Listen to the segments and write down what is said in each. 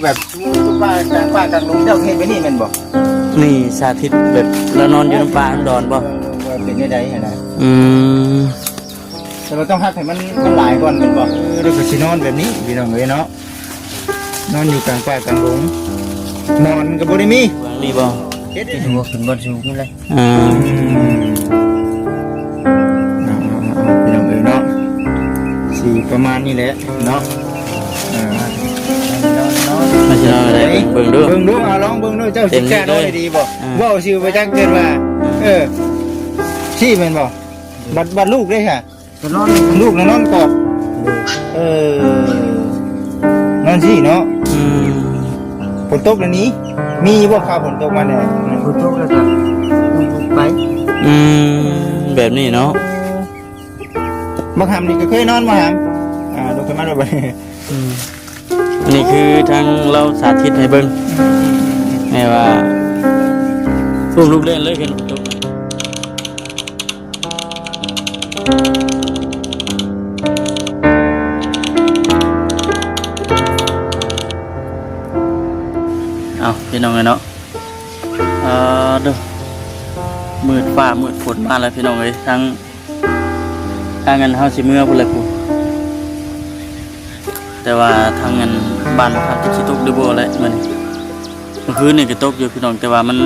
ແບບຢູ່ປ່າກາງປ່າກາງດົງ ເຈົ້າເຮັດແບບນີ້ແມ່ນບໍ່? ນີ້ສາທິດແບບລາວນອນຢູ່ນຳປ່ານຳດອນບໍ່? ເອີ ວ່າເປັນແນວໃດຫັ້ນນະ. ອືມ ແຕ່ວ່າຕ້ອງຮັກໃຫ້ມັນ ມັນຫຼາຍກ່ອນແມ່ນບໍ່? ເອີ ແລ້ວກໍຊິນອນແບບນີ້ພີ່ນ້ອງເອີຍເນາະ, ນອນຢູ່ກາງປ່າກາງດົງ ໝອນກໍບໍ່ໄດ້ມີ ນີ້ບໍ່? ເຮັດໃຫ້ຫົວຂຶ້ນບ່ອນສູງນີ້ເລີຍ. ອືມ ເອົາໆໆ ພີ່ນ້ອງເອີຍເນາະ ຊິປະມານນີ້ແຫຼະເນາະ. ເອີ ມາຊິລອງໄດ້ ເບິ່ງດູ ເບິ່ງດູ ເອົາລອງເບິ່ງດູ ເຈົ້າຊິກ້ານອນໄດ້ດີບໍ່? ເວົ້າຊື່ບໍ່ຈັກເກີນວ່າ ເອີ ຊີ້ແມ່ນບໍ່? ບັດ ບັດລູກເດ້ຊະ? ກໍນອນ ລູກນະນອນກອດ. ເອີ ນອນຊີ້ເນາະ. ອືມ ຝົນຕົກແລ້ວນີ້ ມີຢູ່ບໍ່? ຟ້າຝົນຕົກມາແດ່ ຝົນຕົກແລ້ວກໍໄປ. ອືມ ແບບນີ້ເນາະ. ບັກຫຳນີ້ກໍເຄີຍນອນບໍ່ຫຳ? ອ່າ ລຸກຂຶ້ນມາແລ້ວບັດນີ້. ອືມ ອັນນີ້ຄືທາງລາວສາທິດໃຫ້ເບິ່ງ ແມ່ນວ່າ ລູກ ລູກເລ່ນເລີຍ ເຫັນຕົກ. ເອົາ ພີ່ນ້ອງເອີຍເນາະ ເອີ ເດີ ມືດຟ້າມືດຝົນມາແລ້ວ ພີ່ນ້ອງເອີຍ. ທາງ ທາງອັນເຮົາຊິເມືອພຸ້ນແຫຼະພຸ້ນ ແຕ່ວ່າທາງອັນບ້ານບໍ່ທັນຊິຕົກຫຼືບໍ່ແຫຼະມື້ນີ້. ເມື່ອຄືນນີ້ກໍຕົກຢູ່ ພີ່ນ້ອງ ແຕ່ວ່າມັນ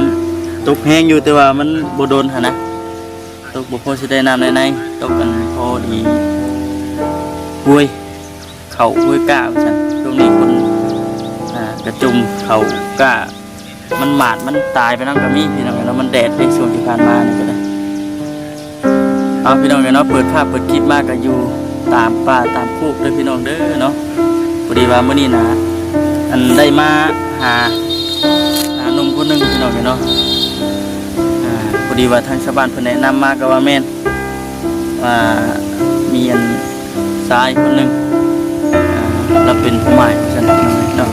ຕົກແຮງຢູ່ ແຕ່ວ່າມັນບໍ່ດົນຫັ້ນນະ. ຕົກບໍ່ພໍຊິໄດ້ນ້ຳໄດ້ໃນ ຕົກກັນພໍດີຫ້ວຍເຂົ້າຫ້ວຍກ້າວ່າຊັ້ນ. ຊ່ວງນີ້ຄົນ ອ່າ ກະຈຸ່ມເຂົ້າກ້າ ມັນໝາດມັນຕາຍໄປນຳກໍມີ ພີ່ນ້ອງເນາະ. ມັນແດດໃນຊ່ວງທີ່ຜ່ານມານີ້ກໍໄດ້. ເອົາ ພີ່ນ້ອງເນາະ ເປີດພາບເປີດຄລິບມາກໍຢູ່ຕາມປ່າຕາມໂຄກເດີ ພີ່ນ້ອງເດີເນາະ. ພໍດີວ່າມື້ນີ້ນະ ອັນໄດ້ມາຫາ ຫາໜຸ່ມຄົນໜຶ່ງ ພີ່ນ້ອງເນາະ. ອ່າ ພໍດີວ່າທາງຊາວບ້ານເພິ່ນແນະນຳມາກໍວ່າແມ່ນ ວ່າມີອັນຊາຍຄົນໜຶ່ງ ອ່າ ລາວເປັນພໍ່ໝ້າຍວ່າຊັ້ນເນາະ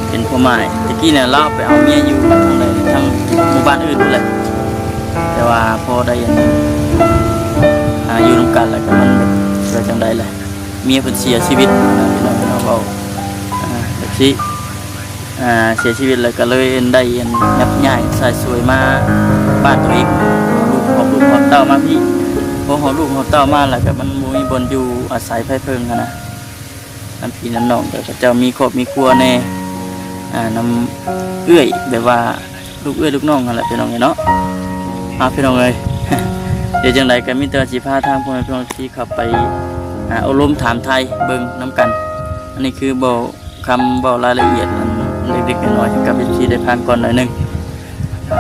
ເປັນພໍ່ໝ້າຍ. ແຕ່ກີ້ນະລາວໄປເອົາເມຍຢູ່ທາງໃດ ທາງໝູ່ບ້ານອື່ນພຸ້ນແຫຼະ ແຕ່ວ່າພໍໄດ້ອັນ ອ່າ ຢູ່ນຳກັນແລ້ວກໍມັນແບບຈັ່ງໃດລະ ເມຍເພິ່ນເສຍຊີວິດນະ ພີ່ນ້ອງເນາະ. ເວົ້າ ອ່າ ແບບຊີ້ ອ່າ ເສຍຊີວິດແລ້ວກໍເລີຍໄດ້ອັນ ຍັບຍ້າຍຊາຍຊ່ວຍມາບ້ານຕົວເອງ ຫອບລູກຫອບເຕົ້າມາພີ້. ພໍຫອບລູກຫອບເຕົ້າມາແລ້ວກໍມັນບໍ່ມີບ່ອນຢູ່ອາໄສໃຜເພິ່ງຫັ້ນນະ. ນຳພີ່ນຳນ້ອງກໍເຂົາເຈົ້າມີຄອບມີຄົວແດ່ ອ່າ ນຳເອື້ອຍ ແບບວ່າລູກເອື້ອຍລູກນ້ອງຫັ້ນແຫຼະ ພີ່ນ້ອງເອີຍເນາະ. ເອົາ ພີ່ນ້ອງເອີຍ ດຽວຈັ່ງໃດກໍມີແຕ່ວ່າຊິພາທາງພໍ່ແມ່ພີ່ນ້ອງທີ່ເຂົ້າໄປ ອ່າ ໂອ້ລົມຖາມໄຖ່ເບິ່ງນຳກັນ. ອັນນີ້ຄືເວົ້າ ຄຳເວົ້າລາຍລະອຽດອັນເລັກໆນ້ອຍໆໃຫ້ກັບເອັຟຊີໄດ້ຟັງກ່ອນໜ້ອຍໜຶ່ງ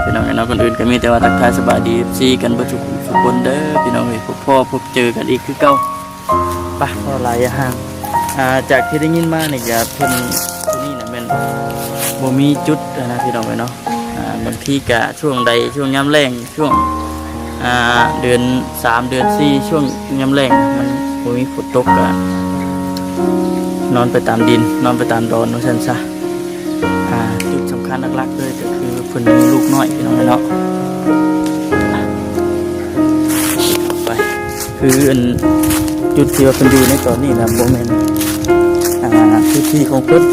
ພີ່ນ້ອງເອີຍເນາະ. ກ່ອນອື່ນກໍມີແຕ່ວ່າທັກທາຍສະບາຍດີເອັຟຊີກັນເບິດທຸກຜູ້ທຸກຄົນເດີ ພີ່ນ້ອງເອີຍ. ພົບພໍ້ພົບເຈີກັນອີກຄືເກົ່າ. ໄປ ເວົ້າຫຼາຍຢ່າຫ່າງ. ອ່າ ຈາກທີ່ໄດ້ຍິນມານີ້ກໍເພິ່ນ ທີ່ນີ້ນະແມ່ນບໍ່ມີຈຸດນະ ພີ່ນ້ອງເອີຍເນາະ. ອ່າ ບາງທີກະຊ່ວງໃດ ຊ່ວງຍາມແລ້ງ ຊ່ວງ ອ່າ ເດືອນສາມ ເດືອນສີ່ ຊ່ວງຍາມແລ້ງ ມັນບໍ່ມີຝົນຕົກ ກະນອນໄປຕາມດິນ ນອນໄປຕາມດອນ ວ່າຊັ້ນຊະ. ອ່າ ຈຸດສຳຄັນຫຼັກໆເລີຍກໍຄືເພິ່ນມີລູກນ້ອຍ ພີ່ນ້ອງເນາະ. ໄປ ຄືອັນຈຸດທີ່ວ່າເພິ່ນຢູ່ໃນຕອນນີ້ນະ ບໍ່ແມ່ນ ອ່າ ພື້ນທີ່ຂອງເພິ່ນ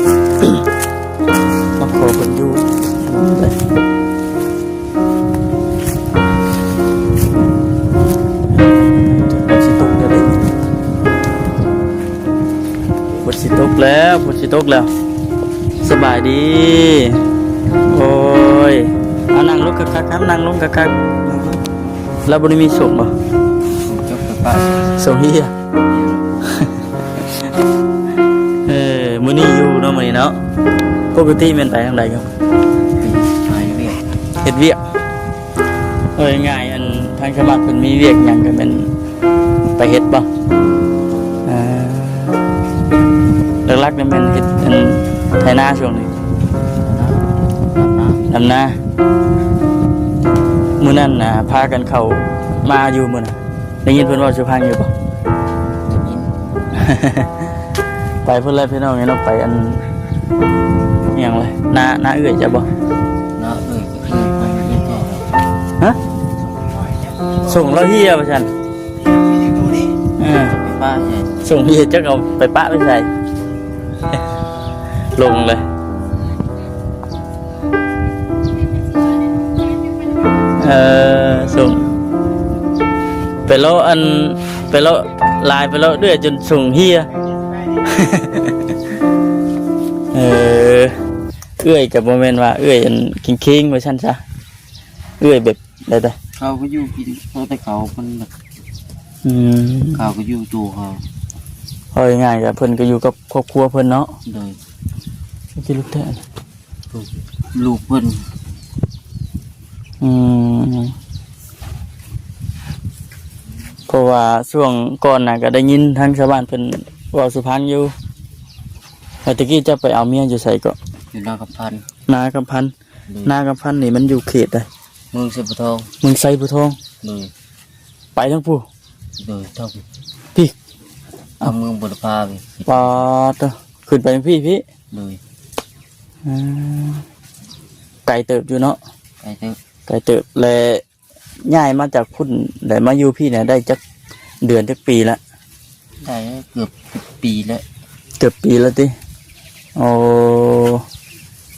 ມາຂໍເພິ່ນຢູ່. ຝົນຊິຕົກແລ້ວເດ້ ຝົນຊິຕົກແລ້ວ ຝົນຊິຕົກແລ້ວ. ສະບາຍດີ. ໂອ້ຍ ເອົານັ່ງລົງຄັກໆ ນຳນັ່ງລົງຄັກໆ. ລາວບໍ່ໄດ້ມີສົງບໍ່? ສົງເຮີຍ. ເອີ ມື້ນີ້ຢູ່ເນາະ ມື້ນີ້ເນາະ. ປົກກະຕິແມ່ນໄປທາງໃດຢູ່? ໄປຫາວຽກ ເຮັດວຽກ. ເອີ ງ່າຍໆ ອັນ ທາງຊາວບ້ານເພິ່ນມີວຽກຫຍັງກໍແມ່ນໄປເຮັດບໍ່? ເອີ ຫຼັກໆ ນີ້ແມ່ນເຮັດອັນໄຖນາຊ່ວງນີ້ ດຳນາ. ມື້ນັ້ນນະ ພາກັນເຂົ້າມາຢູ່ມື້ນັ້ນ ໄດ້ຍິນເພິ່ນເວົ້າສູ່ຟັງຢູ່ບໍ່? ໄປພຸ້ນແຫຼະພີ່ນ້ອງເອີຍເນາະ ໄປອັນ ອີ່ຫຍັງລະ ນາ ນາເອື້ອຍເຈົ້າບໍ່? ນາເອື້ອຍ ຮະ? ສົ່ງລາວເຮຍວ່າຊັ້ນ. ເອີ ໄປປະໃສ? ສົ່ງເຮຍ ຈັກເອົາໄປປະໄວ້ໃສ? ລົງເລີຍ. ເອີ ສົ່ງໄປເລາະ ອັນ ໄປເລາະ ລາຍໄປເລາະເລື້ອຍຈົນສົ່ງເຮຍ. ເອີ ເອື້ອຍກໍບໍ່ແມ່ນວ່າເອື້ອຍອັນເຄັ່ງໆ ວ່າຊັ້ນຊະ, ເອື້ອຍແບບໃດ? ເຂົາກໍຢູ່ກິນ ເຂົາແຕ່ເຂົາເພິ່ນແບບ ອືມ ເຂົາກໍຢູ່ໂຕເຂົາ ເວົ້າງ່າຍໆ ກໍເພິ່ນກໍຢູ່ກັບຄອບຄົວເພິ່ນເນາະ. ໂດຍ ກິນລູກແທ້ ລູກເພິ່ນ. ອືມ ເພາະວ່າຊ່ວງກ່ອນນະ ກໍໄດ້ຍິນທາງຊາວບ້ານເພິ່ນເວົ້າສູ່ຟັງຢູ່ ວ່າແຕ່ກີ້ເຈົ້າໄປເອົາເມຍຢູ່ໃສເກາະ? ຢູ່ນາຄຳພັນ. ນາຄຳພັນ. ໂດຍ ນາຄຳພັນນີ້ມັນຢູ່ເຂດໃດ? ເມືອງໄຊພູທອງ. ເມືອງໄຊພູທອງ. ໂດຍ ໄປທາງຜູ້? ໂດຍ ທາງພີ້ ທາງເມືອງບຸດລະພາພີ້. ປາດໂທ້ ຂຶ້ນໄປທາງພີ້ພີ້. ໂດຍ ອືມ ໄກເຕີບຢູ່ເນາະ. ໄກເຕີບ ໄກເຕີບ. ແລະ ຍ້າຍມາຈາກພຸ້ນ ແລະ ມາຢູ່ພີ້ນະ ໄດ້ຈັກເດືອນຈັກປີລະ? ໄດ້ເກືອບ ເກືອບປີແລ້ວ. ເກືອບປີແລ້ວຕິ? ໂອ້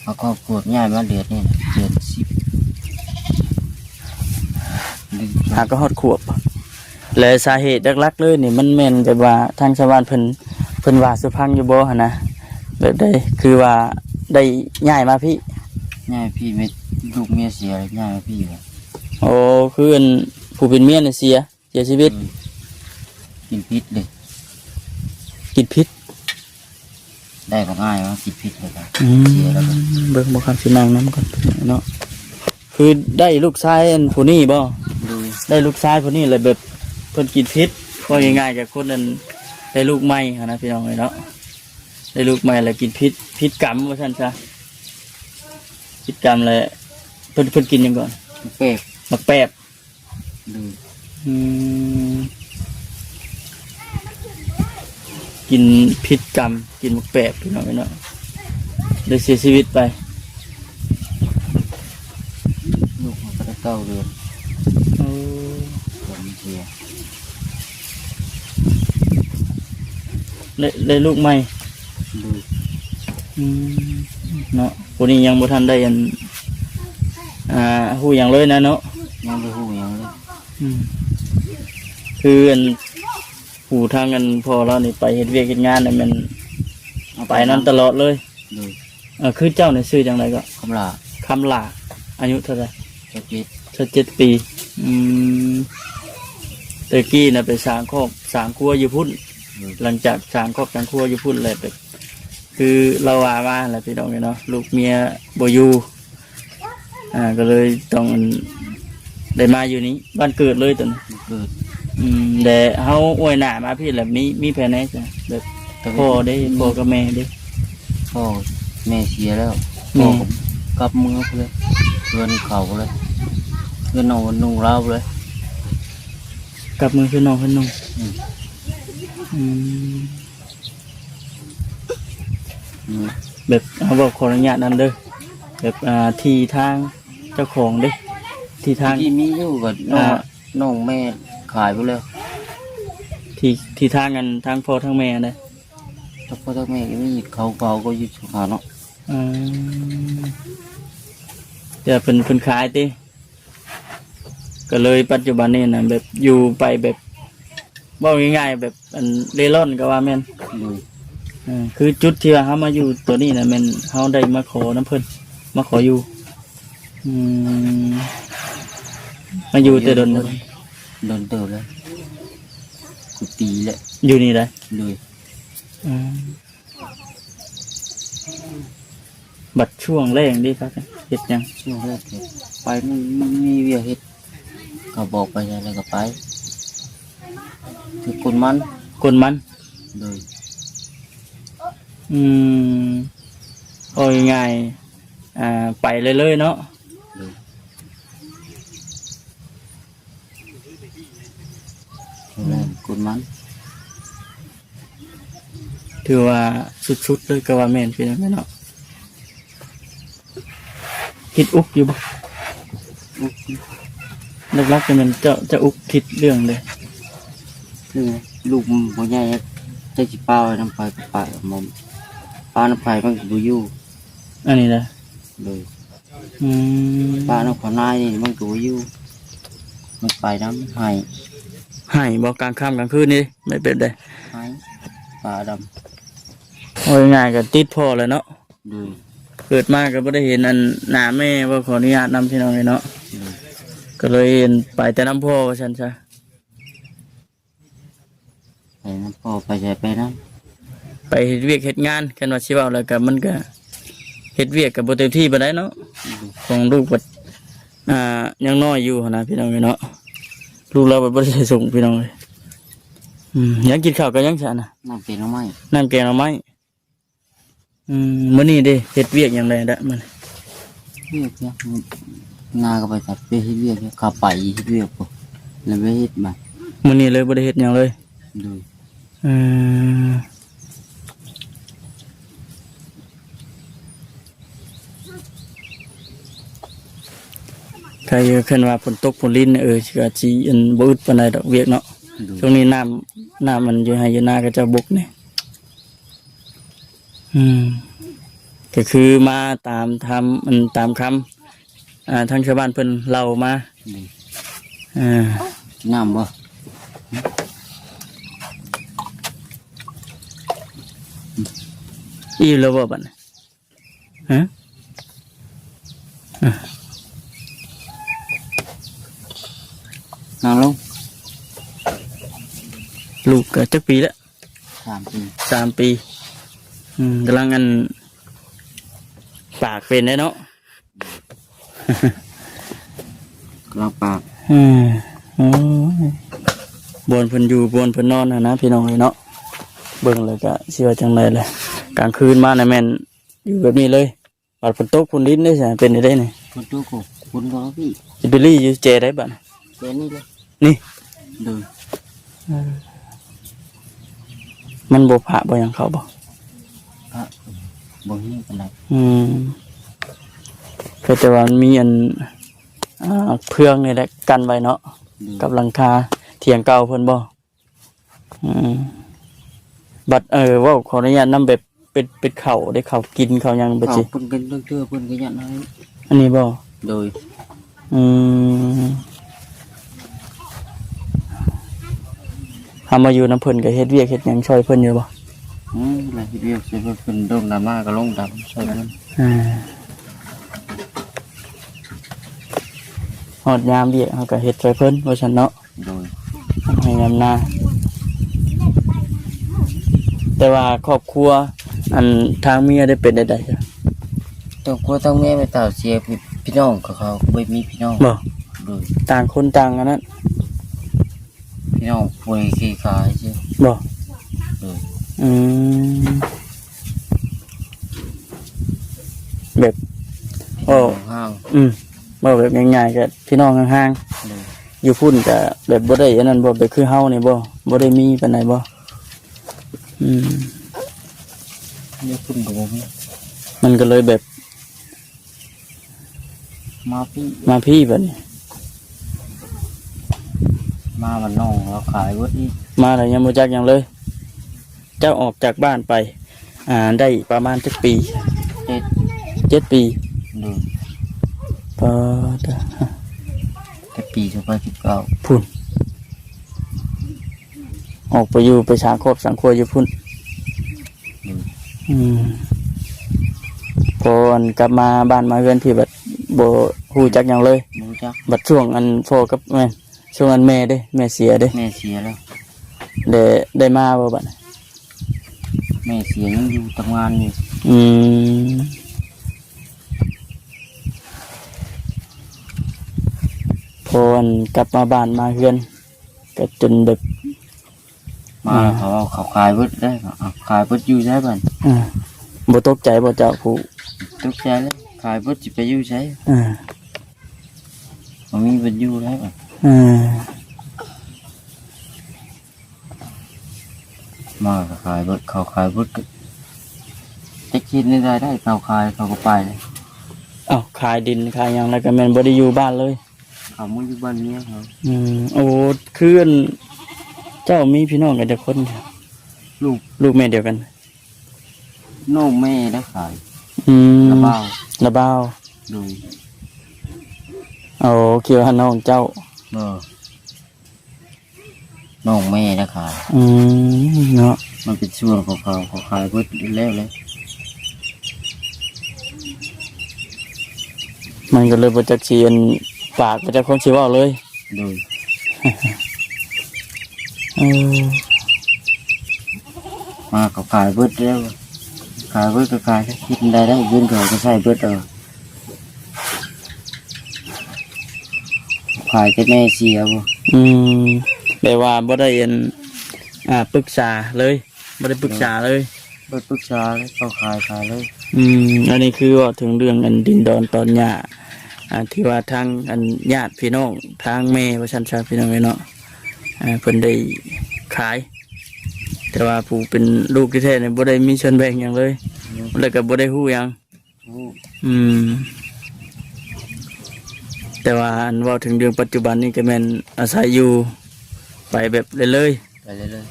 ເຮົາກໍຮອດຂວບ ຍ້າຍມາເດືອນນີ້ນະ ເດືອນສິບ ຫາກໍຮອດຂວບ. ແລະ ສາເຫດຫຼັກໆເລີຍນີ້ ມັນແມ່ນແບບວ່າທາງຊາວບ້ານເພິ່ນ ເພິ່ນວ່າສູ່ຟັງຢູ່ບໍ່ຫັ້ນນະ? ແບບໃດ? ຄືວ່າໄດ້ຍ້າຍມາພີ້? ຍ້າຍພີ້ ແມ່ ລູກເມຍເສຍ ຍ້າຍມາພີ້. ໂອ້ ຄືອັນຜູ້ເປັນເມຍນີ້ເສຍ ເສຍຊີວິດ. ອືມ ກິນພິດເດ້ ກິນພິດ. ໄດ້ບັກອ້າຍມາກິນພິດເລີຍ ອືມ ເສຍແລ້ວ. ເບິ່ງບໍ່ຄຳຊິນັ່ງນຳກ່ອນເນາະ. ຄືໄດ້ລູກຊາຍອັນຜູ້ນີ້ບໍ່? ໂດຍ ໄດ້ລູກຊາຍຜູ້ນີ້ແລ້ວແບບເພິ່ນກິນພິດ ເວົ້າງ່າຍໆ ກັບຄົນນັ້ນ ໄດ້ລູກໃໝ່ຫັ້ນນະ ພີ່ນ້ອງເອີຍເນາະ. ໄດ້ລູກໃໝ່ແລ້ວກິນພິດ ຜິດກຳວ່າຊັ້ນຊະ ຜິດກຳແລ້ວ. ເພິ່ນ ເພິ່ນກິນຫຍັງກ່ອນ? ແປບ ໝາກແປບ. ໂດຍ ອືມ ກິນຜິດກຳ ກິນໝາກແປບ ພີ່ນ້ອງເອີຍເນາະ ໄດ້ເສຍຊີວິດໄປ. ລູກມັນກໍໄດ້ເກົ້າເດືອນ. ໂອ້ ເສຍ ໄດ້ ໄດ້ລູກໃໝ່. ໂດຍ ອືມ ເນາະ ຜູ້ນີ້ຍັງບໍ່ທັນໄດ້ອັນ ອ່າ ຮູ້ຫຍັງເລີຍນະເນາະ. ຍັງບໍ່ຮູ້ຫຍັງເລີຍ. ອືມ ຄືອັນ ຜູ້ທາງອັນພໍ່ລາວນີ້ໄປເຮັດວຽກເຮັດງານນີ້ແມ່ນ ເອົາໄປ ໄປນຳຕະຫຼອດເລີຍ. ໂດຍ ເອີ ຄືເຈົ້ານີ້ຊື່ຈັ່ງໃດເກາະ? ຄຳຫຼ້າ. ຄຳຫຼ້າ. ອາຍຸເທົ່າໃດ? ຊາວເຈັດ ຊາວເຈັດປີ. ອືມ ແຕ່ກີ້ນະໄປສ້າງຄອບສ້າງຄົວຢູ່ພຸ້ນ. ໂດຍ ຫຼັງຈາກສ້າງຄອບສ້າງຄົວຢູ່ພຸ້ນແລ້ວ ແບບ ຄືລາວວ່າມາແຫຼະ ພີ່ນ້ອງເອີຍເນາະ ລູກເມຍບໍ່ຢູ່ ອ່າ ກໍເລີຍຕ້ອງ ອັນ ໄດ້ມາຢູ່ນີ້ ບ້ານເກີດເລີຍຕົວນີ້. ບ້ານເກີດ. ອືມ ແລະ ເຮົາອວຍໜ້າມາພີ້ແລ້ວ ມີ ມີແຜນໃດ ແບບ ແຕ່ ພໍ່ເດ້ ມີ ພໍ່ກັບແມ່ເດ້? ພໍ່ແມ່ເສຍແລ້ວ. ແມ່ ພໍ່ກັບເມືອພຸ້ນເລີຍ ເຮືອນເຂົາພຸ້ນເລີຍ ເຮືອນນ້ອງເຮືອນນຸ່ງລາວພຸ້ນເລີຍ. ກັບເມືອເຮືອນນ້ອງເຮືອນນຸ່ງ. ອືມ ອືມ ອືມ ແບບ ເຮົາເວົ້າຂໍອະນຸຍາດນຳເດີ ແບບ ອ່າ ທີ່ທາງເຈົ້າຂອງເດ້ ທີ່ທາງ ທີ່ມີຢູ່ກໍນ້ອງ ອ່າ ນ້ອງແມ່ຂາຍໄປແລ້ວ. ທີ່ ທີ່ທາງ ອັນ ທາງພໍ່ທາງແມ່ຫັ້ນເດ້? ທາງພໍ່ທາງແມ່ກໍມີ ເຂົາ ເຂົາກໍຢູ່ສຸຂາເນາະ. ອືມ ແຕ່ເພິ່ນ ເພິ່ນຂາຍຕິ? ກໍເລີຍປັດຈຸບັນນີ້ນະ ແບບຢູ່ໄປແບບ ເວົ້າງ່າຍໆ ແບບ ອັນ ເລ່ລ່ອນກໍວ່າແມ່ນ. ໂດຍ ເອີ ຄືຈຸດທີ່ວ່າເຮົາມາຢູ່ຕົວນີ້ນະ ແມ່ນເຮົາໄດ້ມາຂໍນຳເພິ່ນ ມາຂໍຢູ່. ອືມ ມາຢູ່ແຕ່ດົນແລ້ວ? ໂດນເຕີບແລ້ວ ເກືອບປີແລ້ວ ຢູ່ນີ້ໄດ໋. ໂດຍ ອືມ ບັດຊ່ວງແລ້ງເດ້ ພາກັນເຮັດຫຍັງ? ຊ່ວງແລ້ງເຮັດ ໄປ ມັນ ມັນມີວຽກເຮັດ ເຂົາບອກໄປໃສແລ້ວກໍໄປ ຄືກົນມັນ. ກົນມັນ. ໂດຍ ອືມ ເວົ້າງ່າຍໆ ອ່າ ໄປເລີຍໆເນາະ. ໂດຍ ແມ່ນ ກົນມັນ ຖືວ່າສຸດໆເລີຍກໍວ່າແມ່ນ ພີ່ນ້ອງເນາະ. ຄິດອຸກຢູ່ບໍ່? ອຸກ ຫຼັກໆກໍແມ່ນເຈົ້າ ເຈົ້າອຸກຄິດເລື່ອງໃດ? ຄືລູກມັນບໍ່ໃຫຍ່ ຈັກຊິປະໄວ້ນຳໃຜກໍປະ ມັນປະນຳໃຜມັນກໍບໍ່ຢູ່ ອັນນີ້ນະ. ໂດຍ ອືມ ປະນຳເຂົານາຍນີ້ມັນກໍບໍ່ຢູ່ ມັນໄປນຳໄຮ່. ໄຮ່ບໍ່? ກາງຄ່ຳກາງຄືນນີ້ແມ່ນແບບໃດ? ໄຮ່ ປະດຳ. ເວົ້າງ່າຍໆກໍຕິດພໍ່ແຫຼະເນາະ. ໂດຍ. ເກີດມາກໍບໍ່ໄດ້ເຫັນອັນໜ້າແມ່ບໍ່? ຂໍອະນຸຍາດນຳພີ່ນ້ອງເອີຍເນາະ. ໂດຍ. ກໍເລີຍເຫັນໄປແຕ່ນຳພໍ່ວ່າຊັ້ນຊະ. ໄປນຳພໍ່ ໄປໃສໄປນຳ ໄປເຮັດວຽກເຮັດງານ. ຄັນວ່າຊິເວົ້າແລ້ວກໍມັນກໍເຮັດວຽກກໍບໍ່ເຕັມທີ່ປານໃດເນາະ. ອືມ ຂອງລູກບັດ ອ່າ ຍັງນ້ອຍຢູ່ຫັ້ນນະພີ່ນ້ອງເອີຍເນາະ. ລູກລາວບັດບໍ່ໄດ້ໃສ່ສູງພີ່ນ້ອງເອີຍ. ອືມ ຍັງກິນເຂົ້າກັບຫຍັງຊະນະ? ນ້ຳແກງໜໍ່ໄມ້ ນ້ຳແກງໜໍ່ໄມ້. ອືມ ມື້ນີ້ເດ້ ເຮັດວຽກຫຍັງແດ່ລະມື້ນີ້? ວຽກຫຍັງ? ນາກໍໄປຕັດ ໄປເຮັດວຽກ ເຂົາໄປເຮັດວຽກພຸ້ນ ແລ້ວໄປເຮັດບາດ. ມື້ນີ້ເລີຍບໍ່ໄດ້ເຮັດຫຍັງເລີຍ? ໂດຍ. ເອີ ໃຜເອີ້ນວ່າຝົນຕົກຝົນລິນ ເອີ ກໍຊິອັນ ບໍ່ອຶດປານໃດດອກວຽກເນາະ. ໂດຍ. ຊ່ວງນີ້ນ້ຳ ນ້ຳມັນຢູ່ໄຮ່ຢູ່ນາເຂົາເຈົ້າບົກນີ້. ອືມ ກໍຄືມາຕາມທຳ ອັນ ຕາມຄຳ ອ່າ ທາງຊາວບ້ານເພິ່ນເລົ່າມາ. ອືມ ອ່າ ກິນນ້ຳບໍ່? ອີ່ມແລ້ວບໍ່ບັດນີ້? ຮະ? ອ່າ ນັ່ງລົງ. ລູກກໍຈັກປີແລ້ວ? ສາມປີ. ສາມປີ. ອືມ ກຳລັງອັນ ປາກເປັນໄດ໋ເນາະ. ກຳລັງປາກ. ເອີ ໂອ້ຍ ບ່ອນເພິ່ນຢູ່ ບ່ອນເພິ່ນນອນຫັ້ນນະ ພີ່ນ້ອງເອີຍເນາະ. ເບິ່ງແລ້ວກະຊິວ່າຈັ່ງໃດແຫຼະ ກາງຄືນມານະແມ່ນຢູ່ແບບນີ້ເລີຍ. ບາດຝົນຕົກຝົນລິນເດ້ ເປັນໄດ້ນີ້? ຝົນຕົກກໍຝົນກໍເອົາພີ້ ຊິໄປລີ້ຢູ່ແຈໃດບາດນີ້? ແຈນີ້ເລີຍ ນີ້? ໂດຍ. ເອີ ມັນບໍ່ພະບໍ່ຫຍັງເຂົ້າບໍ່? ພະ ບໍ່ແຮງປານໃດ. ອືມ ກໍແຕ່ວ່າມັນມີອັນ ອ່າ ເຟືອງນີ້ແຫຼະກັ້ນໄວ້ເນາະ. ໂດຍ. ກັບຫຼັງຄາຖຽງເກົ່າເພິ່ນບໍ່? ອືມ ບັດ ເອີ ເວົ້າຂໍອະນຸຍາດນຳ ແບບເປັດ ເປັດເຂົ້າເດ້ ເຂົ້າກິນເຂົ້າຫຍັງແບບຊີ້ ເຂົາເພິ່ນກໍ ລາງເທື່ອເພິ່ນກໍຍັດໃຫ້. ອັນນີ້ບໍ່? ໂດຍ. ອືມ ເຮົາມາຢູ່ນຳເພິ່ນກໍເຮັດວຽກເຮັດຫຍັງຊ່ອຍເພິ່ນຢູ່ບໍ່? ອືມ ລະເຮັດວຽກຊ່ວຍເພິ່ນ ເພິ່ນດົງດຳມາກໍລົງດຳຊ່ວຍເພິ່ນ. ອ່າ ຮອດຍາມວຽກເຮົາກໍເຮັດຊ່ວຍເພິ່ນວ່າຊັ້ນເນາະ. ໂດຍ. ໃຫ້ນຳນາ ແຕ່ວ່າຄອບຄົວ ອັນ ທາງເມຍໄດ້ເປັນໃດໆ? ຄອບຄົວທາງເມຍແມ່ເຖົ້າເສຍ ພີ່ ພີ່ນ້ອງເຂົາ ເຂົາບໍ່ມີພີ່ນ້ອງ. ບໍ່? ໂດຍ. ຕ່າງຄົນຕ່າງອັນນັ້ນ ພີ່ນ້ອງຜູ້ນີ້ຂີ້ຂາຍຊື່. ບໍ່? ໂດຍ. ອືມ ແບບ ພີ່ນ້ອງຫ່າງ. ອືມ ເວົ້າແບບງ່າຍໆ ກໍພີ່ນ້ອງຫ່າງໆ. ໂດຍ. ຢູ່ພຸ້ນກະແບບບໍ່ໄດ້ອັນນັ້ນບໍ່? ແບບຄືເຮົານີ້ບໍ່? ບໍ່ໄດ້ມີປານໃດບໍ່? ອືມ ຢູ່ພຸ້ນກໍບໍ່ມີ. ມັນກໍເລີຍແບບ ມາພີ້ ມາພີ້ບັດນີ້ ມາບ້ານນ້ອງລາວຂາຍເບິດອີກ. ມາແລ້ວຍັງບໍ່ຈັກຫຍັງເລີຍ. ເຈົ້າອອກຈາກບ້ານໄປ ອ່າ ໄດ້ປະມານຈັກປີ? ເຈັດ ເຈັດປີ. ໂດຍ. ປາດ ແຕ່ປີສອງພັນສິບເກົ້າ ພຸ້ນ ອອກໄປຢູ່ ໄປສ້າງຄອບສ້າງຄົວຢູ່ພຸ້ນ. ໂດຍ. ອືມ ພໍອັນກັບມາບ້ານມາເຮືອນພີ້ ບັດບໍ່ຮູ້ຈັກຫຍັງເລີຍ. ບໍ່ຮູ້ຈັກ. ບັດຊ່ວງອັນພໍ່ກັບແມ່ ຊ່ວງນັ້ນແມ່ເດ້ ແມ່ເສຍເດ້. ແມ່ເສຍແລ້ວ. ແລະ ໄດ້ມາບໍ່ບັດ? ແມ່ເສຍຍັງຢູ່ທຳງານຢູ່. ອືມ ພໍອັນກັບມາບ້ານມາເຮືອນ ກໍຈົນແບບ ມາ ອ່າ ເຂົາເອົາ ເຂົາຂາຍເບິດເດ້. ເອົາ ຂາຍເບິດຢູ່ໃສບັດ? ອ່າ ບໍ່ຕົກໃຈບໍ່ເຈົ້າຜູ້? ຕົກໃຈແລ້ວ ຂາຍເບິດຊິໄປຢູ່ໃສ? ອ່າ ບໍ່ມີບ່ອນຢູ່ແລ້ວ. ເອີ ມາກໍຂາຍເບິດ ເຂົາຂາຍເບິດ ກໍຈັກເຮັດແນວໃດໄດ້ ເຂົາຂາຍເຂົາກໍໄປ. ເອົ້າ ຂາຍດິນຂາຍຫຍັງແລ້ວກໍແມ່ນບໍ່ໄດ້ຢູ່ບ້ານເລີຍ? ເຂົາມາຢູ່ບ້ານເມຍເຂົາ. ອືມ ໂອ້ ຄືອັນເຈົ້າມີພີ່ນ້ອງກັນຈັກຄົນ? ລູກ ລູກແມ່ດຽວກັນ? ນ້ອງແມ່ໄດ້ຂາຍ. ອືມ ລະບ່າວ ລະບ່າວ. ໂດຍ ໂອ້ ຄິດວ່ານ້ອງເຈົ້າ ບໍ່ ນ້ອງແມ່ນະຂາຍ. ອືມ ເນາະ ມັນເປັນສວນຂອງເຂົາ ເຂົາຂາຍເບິດແລ້ວແຫຼະ. ມັນກໍເລີຍບໍ່ຈັກຊິ ອັນ ປາກບໍ່ຈັກຄວາມຊິເວົ້າເລີຍ. ໂດຍ ເອີ ມາກໍຂາຍເບິດແລ້ວ ຂາຍເບິດກໍຂາຍ ຄິດໄດ້ໄດ້ ເງິນເຂົາກໍໃຊ້ເບິດເອົາ. ຂາຍແຕ່ແມ່ເສຍບໍ່? ອືມ ແບບວ່າບໍ່ໄດ້ ອັນ ອ່າ ປຶກສາເລີຍ ບໍ່ໄດ້ປຶກສາເລີຍ. ບໍ່ປຶກສາເລີຍ ເຂົາຂາຍ ຂາຍເລີຍ. ອືມ ອັນນີ້ຄືເວົ້າເຖິງເລື່ອງ ອັນ ດິນດອນຕອນຫຍ້າ ອ່າ ທີ່ວ່າທາງ ອັນ ຍາດພີ່ນ້ອງ ທາງແມ່ວ່າຊັ້ນຊະ ພີ່ນ້ອງເອີຍເນາະ ອ່າ ເພິ່ນໄດ້ຂາຍ ແຕ່ວ່າຜູ້ເປັນລູກແທ້ໆນີ້ບໍ່ໄດ້ມີສ່ວນແບ່ງຫຍັງເລີຍ ອືມ ແລ້ວກໍບໍ່ໄດ້ຮູ້ຫຍັງ. ອືມ ແຕ່ວ່າ ອັນ ເວົ້າເຖິງເລື່ອງປັດຈຸບັນນີ້ ກໍແມ່ນອາໄສຢູ່ໄປແບບເລື້ອຍໆ ໄປເລື້ອຍ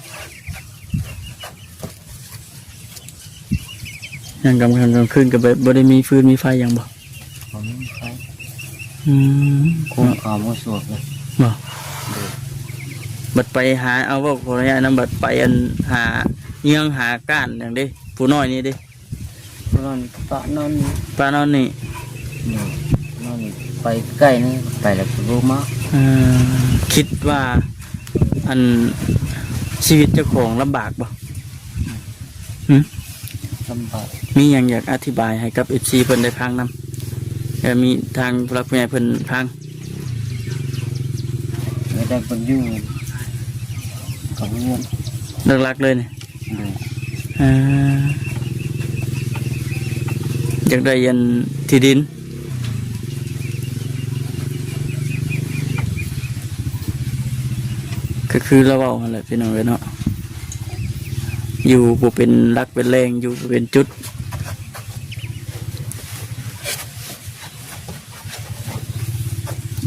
ໆ. ຍາມກາງຄ່ຳກາງຄືນກໍແບບບໍ່ໄດ້ມີຟືນມີໄຟຫຍັງບໍ່? ບໍ່ມີໄຟ. ອືມ ຄົງເຂົ້າມາສວກເລີຍ. ບໍ່? ໂດຍ. ບັດໄປຫາ ເອົາ ເວົ້າຂໍອະນຸຍາດນຳ ບັດໄປ ອັນ ຫາເຍືອງຫາກ້ານຫຍັງເດ້ ຜູ້ນ້ອຍນີ້ເດ້? ນອນ ປະນອນນີ້ ປະນອນນີ້. ໂດຍ ນອນນີ້ ໄປໃກ້ນີ້ ໄປແລ້ວກໍບໍ່ມາ. ເອີ ຄິດວ່າ ອັນ ຊີວິດເຈົ້າຂອງລຳບາກບໍ່? ຫຶ? ລຳບາກ. ມີຫຍັງຢາກອະທິບາຍໃຫ້ກັບເອັຟຊີເພິ່ນໄດ້ຟັງນຳ? ແລະ ມີທາງຜູ້ຫຼັກຜູ້ໃຫຍ່ເພິ່ນຟັງ ແລ້ວໄດ້ເພິ່ນຢູ່ກັບເຮືອນ ຫຼັກໆເລີຍນີ້. ໂດຍ. ເອີ ຢາກໄດ້ອັນທີ່ດິນ ກໍຄືລາວເວົ້າຫັ້ນແຫຼະພີ່ນ້ອງເອີຍເນາະ ຢູ່ບໍ່ເປັນຫຼັກເປັນແຫຼ່ງ ຢູ່ບໍ່ເປັນຈຸດ.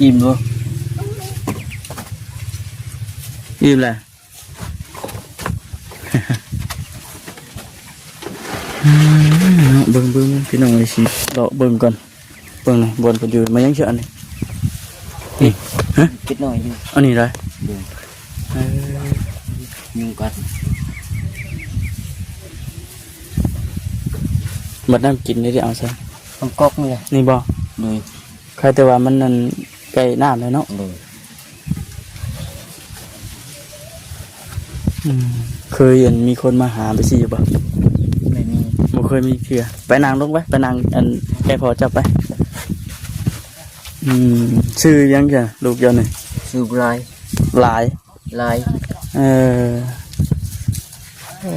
ອີ່ມບໍ່? ອີ່ມແລ້ວ. ເບິ່ງໆ ພີ່ນ້ອງເອີຍ ຊິເລາະເບິ່ງກ່ອນ. ເບິ່ງນີ້ ບ່ອນເພິ່ນຢູ່ ມາຍັງເຊື່ອອັນນີ້. ນີ້ ຮະ? ເປັດນ້ອຍຢູ່ ອັນນີ້ໄດ໋. ໂດຍ. ເອີ ຍຸງກັດ. ບັດນ້ຳກິນນີ້ໄດ້ເອົາໃສ? ຕ້ອງກອກນີ້ແຫຼະ. ນີ້ບໍ່? ໂດຍ. ໃຄແຕ່ວ່າມັນນັ້ນ ໃກ້ນ້ຳແລ້ວເນາະ. ໂດຍ. ອືມ ເຄີຍ ອັນ ມີຄົນມາຫາໄປຊີ້ຢູ່ບໍ່? ບໍ່ມີ ບໍ່ເຄີຍມີເທື່ອ. ໄປນັ່ງລົງໄປ ໄປນັ່ງ ອັນ ໃກ້ພໍ່ເຈົ້າໄປ. ອືມ ຊື່ຫຍັງຈ້ະ ລູກເຈົ້ານີ້? ຊື່ຫຼາຍ. ຫຼາຍ? ຫຼາຍ. ເອີ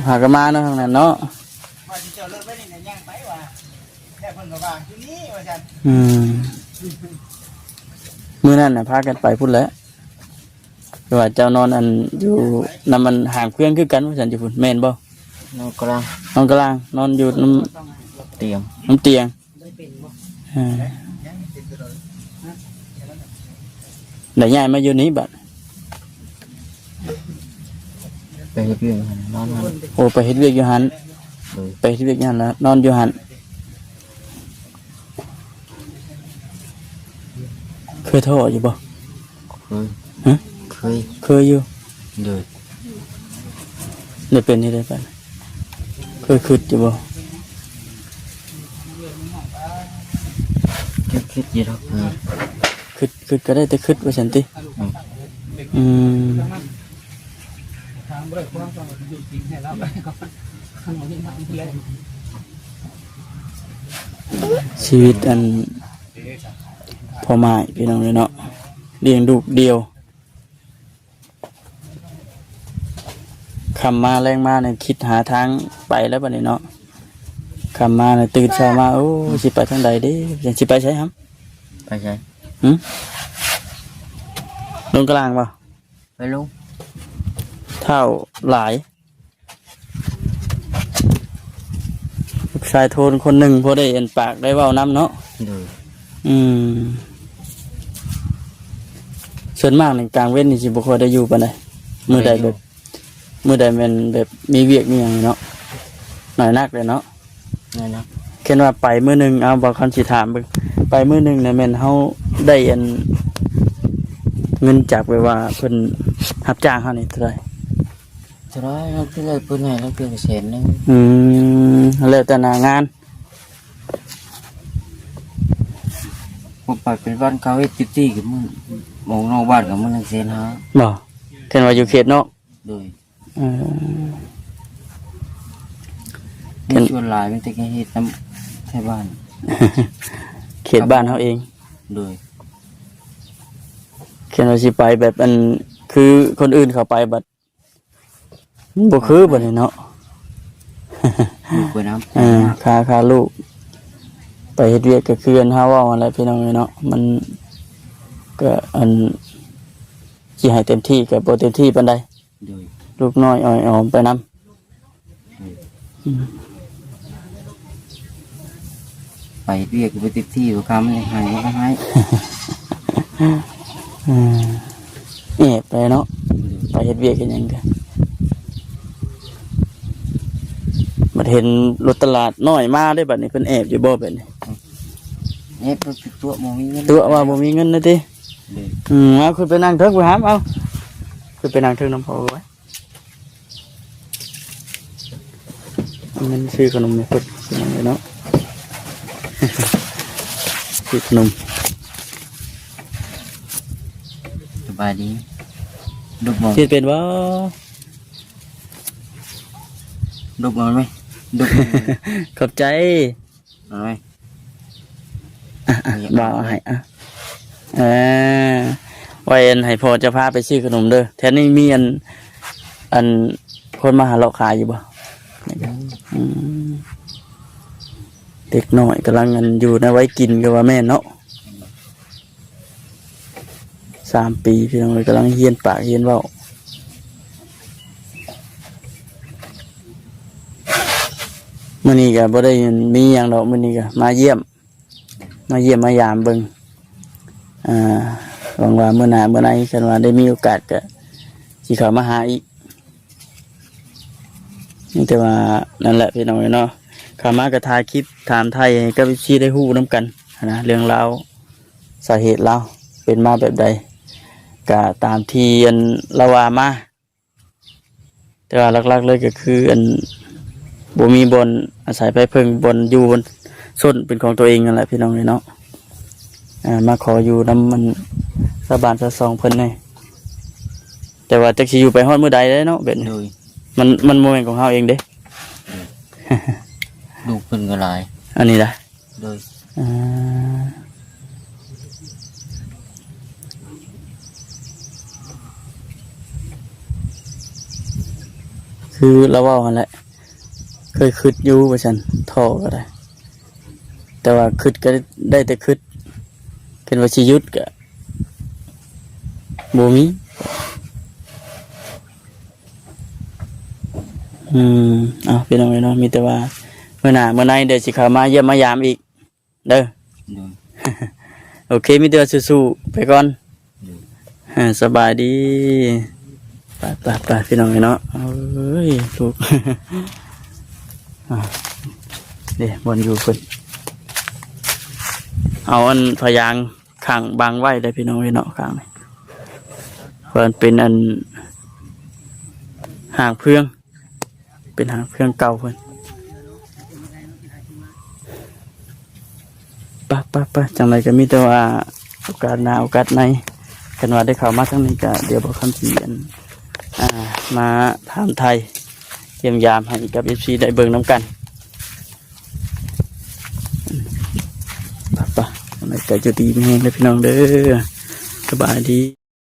ຫາກໍມາເນາະ ທາງນັ້ນເນາະ. ອືມ ມື້ນັ້ນນະ ພາກັນໄປພຸ້ນແຫຼະ ແຕ່ວ່າເຈົ້ານອນ ອັນ ຢູ່ນຳ ອັນ ຫາງເພື່ອນຄືກັນວ່າຊັ້ນ ຢູ່ພຸ້ນ ແມ່ນບໍ່? ນອນກະລາງ ນອນກະລາງ ນອນຢູ່ນຳຕຽງ ນຳຕຽງ. ເອີ ໄດ້ຍ້າຍມາຢູ່ນີ້ບັດ? ໄປເຮັດວຽກຢູ່ຫັ້ນ ນອນຫັ້ນ. ໂອ້ ໄປເຮັດວຽກຢູ່ຫັ້ນ. ໂດຍ. ໄປເຮັດວຽກຢູ່ຫັ້ນລະ ນອນຢູ່ຫັ້ນ. ເຄີຍທໍ້ຢູ່ບໍ່? ເຄີຍ. ຮະ? ເຄີຍ. ເຄີຍຢູ່. ໂດຍ. ແລ້ວເປັນເຮັດໃດປານ ເຄີຍຄິດຢູ່ບໍ່? ຄິດ ຄິດຢູ່ດອກ. ເອີ ຄິດ ຄິດກໍໄດ້ແຕ່ຄິດວ່າຊັ້ນຕິ. ອືມ ອືມ. ຊີວິດອັນພໍ່ໝ້າຍ ພີ່ນ້ອງເອີຍເນາະ ລ້ຽງລູກດຽວ. ຄ່ຳມາແລງມານີ້ຄິດຫາທາງໄປແລ້ວບັດນີ້ເນາະ. ຄ່ຳມານີ້ຕື່ນເຊົ້າມາ ໂອ້ ຊິໄປທາງໃດເດ້? ຊິໄປໃສຫຳ? ໄປໃສ? ຫຶ? ລົງກະລາງບໍ່? ໄປລົງ. ທ້າວຫຼາຍ. ລູກຊາຍໂທນຄົນໜຶ່ງ ພໍໄດ້ອັນປາກໄດ້ເວົ້ານຳເນາະ. ໂດຍ. ອືມ ສ່ວນມາກນີ້ກາງເວັນນີ້ຊິບໍ່ຄ່ອຍໄດ້ຢູ່ປານໃດ. ມື້ໃດແບບ ມື້ໃດແມ່ນແບບມີວຽກມີຫຍັງເນາະ ໜ້ອຍນັກເດ້ເນາະ. ນັ້ນນະ ຄັນວ່າໄປມື້ໜຶ່ງ ເອົາ ບ່າວຄຳຊິຖາມເບິ່ງ ໄປ ປມື້ໜຶ່ງນະ ແມ່ນເຮົາໄດ້ອັນ ເງິນຈາກແບບວ່າເພິ່ນຮັບຈ້າງເຮົານີ້ເທົ່າໃດ? ເທົ່າໃດ? ລາງເທື່ອເພິ່ນໃຫ້ ລາງເທື່ອກໍແສນໜຶ່ງ. ອືມ ແລ້ວແຕ່ໜ້າງານ. ພວກໄປເປັນວັນເຂົາເຮັດຈຸດທີ່ກັບມື້ ໝ່ອງນອກບ້ານກັບມື້ໜຶ່ງແສນຫ້າ. ບໍ່? ຄັນວ່າຢູ່ເຂດນອກ? ໂດຍ. ເອີ ແມ່ນ ສ່ວນຫຼາຍມັນຈະເຮັດນຳແຖວບ້ານ ເຂດບ້ານເຮົາເອງ. ໂດຍ. ຄັນວ່າຊິໄປແບບອັນ ຄືຄົນອື່ນເຂົາໄປບັດ ມັນບໍ່ຄືບັດນີ້ເນາະ ລູກໄປນຳ. ເອີ ຄ່າ ຄ່າລູກໄປເຮັດວຽກ ກໍຄືອັນເຮົາເວົ້າຫັ້ນແຫຼະ ພີ່ນ້ອງເອີຍເນາະ ມັນກໍອັນ ຊິໃຫ້ເຕັມທີ່ກໍບໍ່ເຕັມທີ່ປານໃດ. ໂດຍ. ລູກນ້ອຍອ້ອຍອອມໄປນຳ. ໂດຍ. ອືມ ໄປເຮັດວຽກກໍບໍ່ເຕັມທີ່ ບໍ່ຄຳໃຫ້ກໍໃຫ້. ເອີ ແອບໄປເນາະ. ໂດຍ. ໄປເຮັດວຽກເຮັດຫຍັງກໍ ບັດເຫັນລົດຕະຫຼາດນ້ອຍມາເດ້ ບັດນີ້ເພິ່ນແອບຢູ່ບໍ່ ແບບນີ້? ແອບ ຕົວະບໍ່ມີເງິນ ຕົວະວ່າບໍ່ມີເງິນນະຕິ? ໂດຍ. ອືມ ເອົາ ຂຶ້ນໄປນັ່ງເທິງພຸ້ນຫາມ ເອົາ ຂຶ້ນໄປນັ່ງເທິງນຳພໍ່ໄວ້. ເອົາເງິນຊື້ຂະໜົມໃຫ້ເພິ່ນເນາະ ຊື້ຂະໜົມ. ສະບາຍດີ. ດຸບມອງ ເຮັດເປັນບໍ່? ດຸບມອງໄໝ? ດຸບ. ຂອບໃຈ. ເອົາໄວ້ ອ່ະ ອ່ະ ເອົາໄວ້ ບ່າວເອົາໃຫ້ ອ່ະ ເອີ ໄວ້ອັນໃຫ້ພໍ່ເຈົ້າພາໄປຊື້ຂະໜົມເດີ. ແຖວນີ້ມີອັນ ອັນຄົນມາຫາເລາະຂາຍຢູ່ບໍ່? ອືມ ອືມ ເດັກນ້ອຍກຳລັງອັນຢູ່ໃນໄວກິນກໍວ່າແມ່ນເນາະ. ສາມປີ ພີ່ນ້ອງເອີຍ ກຳລັງຮຽນປາກຮຽນເວົ້າ. ມື້ນີ້ກໍບໍ່ໄດ້ມີຫຍັງດອກ ມື້ນີ້ກໍມາຢ້ຽມ ມາຢ້ຽມມາຢາມເບິ່ງ. ອ່າ ຫວັງວ່າມື້ໜ້າມື້ໃນ ຄັນວ່າໄດ້ມີໂອກາດກໍຊິເຂົ້າມາຫາອີກ. ມີແຕ່ວ່ານັ້ນແຫຼະ ພີ່ນ້ອງເອີຍເນາະ ເຂົ້າມາກໍຖ່າຍຄລິບຖາມໄຖ່ໃຫ້ກັບເອັຟຊີໄດ້ຮູ້ນຳກັນຫັ້ນນະ ເລື່ອງລາວ ສາເຫດລາວເປັນມາແບບໃດ ກະຕາມທີ່ອັນລາວວ່າມາ. ແຕ່ວ່າຫຼັກໆເລີຍກໍຄືອັນ ບໍ່ມີບ່ອນອາໄສໄພເພິ່ງ ບ່ອນຢູ່ບ່ອນຊົນເປັນຂອງຕົວເອງນັ້ນແຫຼະ ພີ່ນ້ອງເອີຍເນາະ. ອ່າ ມາຂໍຢູ່ນຳອັນຊາວບ້ານຊາວຊ່ອງເພິ່ນແດ່ ແຕ່ວ່າຈັກຊິຢູ່ໄປຮອດມື້ໃດເດ້ເນາະ ແບບນີ້. ໂດຍ. ມັນ ມັນບໍ່ແມ່ນຂອງເຮົາເອງເດ້. ໂດຍ. ລູກເພິ່ນກໍຫຼາຍ ອັນນີ້ນະ. ໂດຍ. ອ່າ ຄືລາວເວົ້າຫັ້ນແຫຼະ ເຄີຍຄິດຢູ່ວ່າຊັ້ນ ທໍ່ກໍໄດ້ ແຕ່ວ່າຄິດກໍໄດ້ແຕ່ຄິດ ຄັນວ່າຊິຢຸດກໍບໍ່ມີ. ອືມ ເອົາ ພີ່ນ້ອງເອີຍເນາະ ມີແຕ່ວ່າມື້ໜ້າມື້ໃນດຽວຊິເຂົ້າມາຢ້ຽມມາຢາມອີກເດີ. ໂດຍ. ໂອເຄ ມີແຕ່ວ່າສູ້ໆໄປກ່ອນ. ໂດຍ. ອ່າ ສະບາຍດີ. ໄປໆໆ ພີ່ນ້ອງເອີຍເນາະ ເອີຍ ລູກ ອ່າ ເດ້ ບ່ອນຢູ່ເພິ່ນ ເອົາອັນຜ້າຢາງ ຂັງບັງໄວ້ໄດ໋ ພີ່ນ້ອງເອີຍເນາະ ຂ້າງນີ້ ເພາະມັນເປັນອັນ ຫາງເຟືອງ ເປັນຫາງເຟືອງເກົ່າເພິ່ນ. ປະ ປະ ປະ ຈັ່ງໃດກໍມີແຕ່ວ່າໂອກາດໜ້າໂອກາດໃນ ຄັນວ່າໄດ້ເຂົ້າມາທາງນີ້ກໍດຽວບ່າວຄຳຊິອັນ ອ່າ ມາຖາມໄຖ່ ຢ້ຽມຢາມໃຫ້ກັບເອັຟຊີໄດ້ເບິ່ງນຳກັນ. ປະ ປະ ຈັ່ງໃດກໍຢູ່ດີມີແຮງເດີ ພີ່ນ້ອງເດີ ສະບາຍດີ.